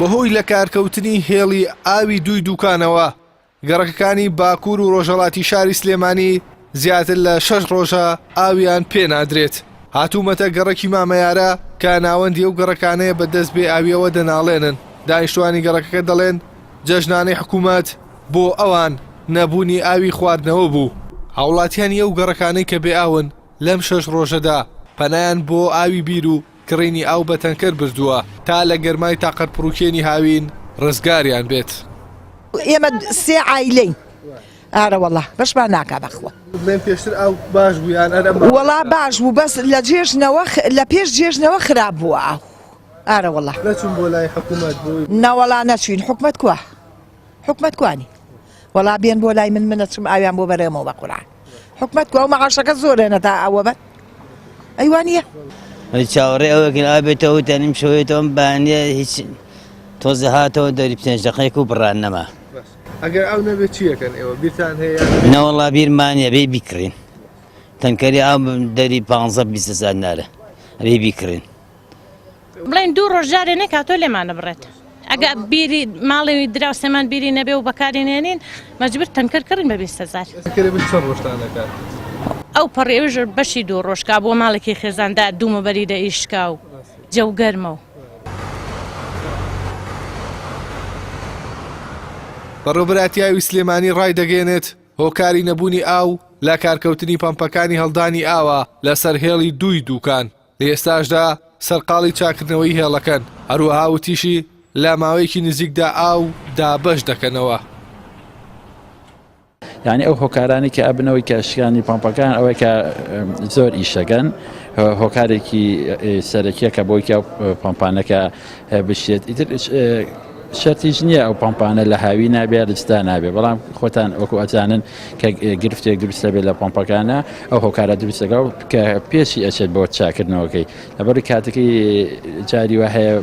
بەهۆی لەکارکەوتنی هێڵی ئاوی دووی دووکانەوە، گەڕەکەکانی باکوور و ڕۆژهەڵاتی شاری سلێمانی زیاتر لە شەش ڕۆژە ئاویان پێ نادرێت. هاتوومەتە گەڕەکی مامەیارە کە ناوەندی ئەو گەڕەکانەیە بە دەست بێ ئاوییەوە دەناڵێنن. دانیشتووانی گەڕەکەکە دەڵێن، جەژنانەی حکوومەت بۆ ئەوان نەبوونی ئاوی خواردنەوە بوو. هاوڵاتیانی ئەو گەڕەکانەی کە بێ ئاون لەم شەش ڕۆژەدا پەنایان بۆ ئاوی بیر و کڕینی ئاو بە تەنکەر بردووە تا لە گەرمای تاقەتپڕوکێنی هاوین ڕزگاریان بێت. ئێمە سێ عایلەین ئارە وەڵا بەشمان ناکا بەخوا. بڵێن پێشتر ئاو باش بوو یان هەر ئەم ماوەیە وەڵا باش بوو بەس لە جێژنەوە لە پێش جێژنەوە خراپ بووە ئاو ئارە وەڵا. نەچوون بۆ لای حکوومەت بۆی. نەوەڵا نەچووین حکومەت کوا حکومەت کوانی وەڵا بێن بۆ لای من من ئەچم ئاویان بۆ بەرێمەوە بە قورعان حکومەت کو ئەو مەعاشەکە زۆرە نەتا ئەوە بەن ئەی وانییە. چاوەڕێ ئەوەکەین ئاو بێتەوە تەنیم شەوێتەوە ئەم بەیانیە هیچ تۆزێ هاتەوە دەری پێنج دەقەیەک و بڕان نەما. ئەگەر ئاو نەبێت چی ئەکەن ئێوە بیرتان هەیە؟ نەوەڵا بیرمان نیە بێ بیکڕین تەنکەری ئاو دەری پ 20 هزار نارە ئەبێ بیکڕین. بڵێن دوو ڕۆژ جارێ نەکاتەوە لێمانە بڕێت ئەگە بیری ماڵی دراوسێمان بیری نەبێ و بەکاری نێنین مەجبور تەنکەر کڕین بە 20 هەزار. تەنکەرێ بەشی چەند ڕۆژتان دەکات؟ ئەو پەڕی ئەویش بەشی دوو ڕۆژ کا بۆ ماڵێکی خێزاندا دوو مەبەری دە ئیش کا و جەو گەرمە و. بەڕێوەبەرایەتی ئاوی سلێمانی ڕایدەگەیەنێت، هۆکاری نەبوونی ئاو لەکارکەوتنی پەمپەکانی هەڵدانی ئاوە لەسەر هێڵی دووی دووکان. لە ئێستاشدا سەرقاڵی چاککردنەوەی هێڵەکەن، هەروەها وتیشی، لە ماوەیەکی نزیکدا ئاو دابەش دەکەنەوە. یانی ئەو هۆکارانەی کە ئەبنەوەی کە شکانی پەمپەکان ئەوەی کە زۆر ئیشەکەن هۆکارێکی سەرەکیە کە بۆی کە پەمپانەکە بشێت ئیتر شەرتیش نییە ئەو پەمپانە لە هاوی نابێ لە جدا نابێ بەڵام خۆتان وەکو ئەزانن کە گرفتێک دروستە بێت لە پەمپەکانە ئەو هۆکارە دروستەکە و کە پێشی ئەچێت بۆ چاکردنەوەکەی لەبەری کاتەکەی جاری وە هەیە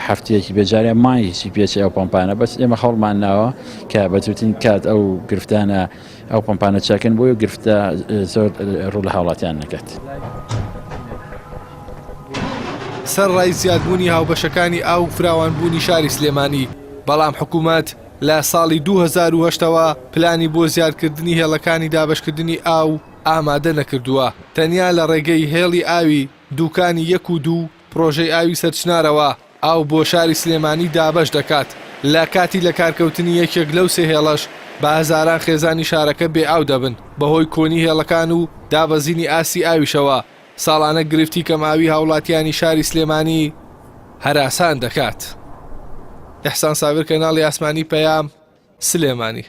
هەفتەیەکی بێجارە مانگێکی پێچێ ئەو پەمپانە بەس ئێمە هەوڵمان ناوە کە بە زووترین کات ئەو گرفتانە ئەو پەمپانە چاکن بۆی و گرفتە زۆر ڕوو لە هاوڵاتیان نەکات. سەرەڕای زیادبوونی هاوبەشەکانی ئاو و فراوانبوونی شاری سلێمانی، بەڵام حکوومەت لە ساڵی 2008 ەوە پلانی بۆ زیادکردنی هێڵەکانی دابەشکردنی ئاو ئامادە نەکردووە، تەنیا لە ڕێگەی هێڵی ئاوی دووکانی یەک و دوو پڕۆژەی ئاوی سەرچنارەوە ئاو بۆ شاری سلێمانی دابەش دەکات، لە کاتی لەکارکەوتنی یەکێک لەو سێ هێڵەش بە هەزاران خێزانی شارەکە بێ ئاو دەبن، بەهۆی کۆنی هێڵەکان و دابەزینی ئاستی ئاویشەوە ساڵانە گرفتی کەمئاوی هاوڵاتیانی شاری سلێمانی هەراسان دەکات. ئیحسان سابر کەناڵی ئاسمانی پەیام، سلێمانی.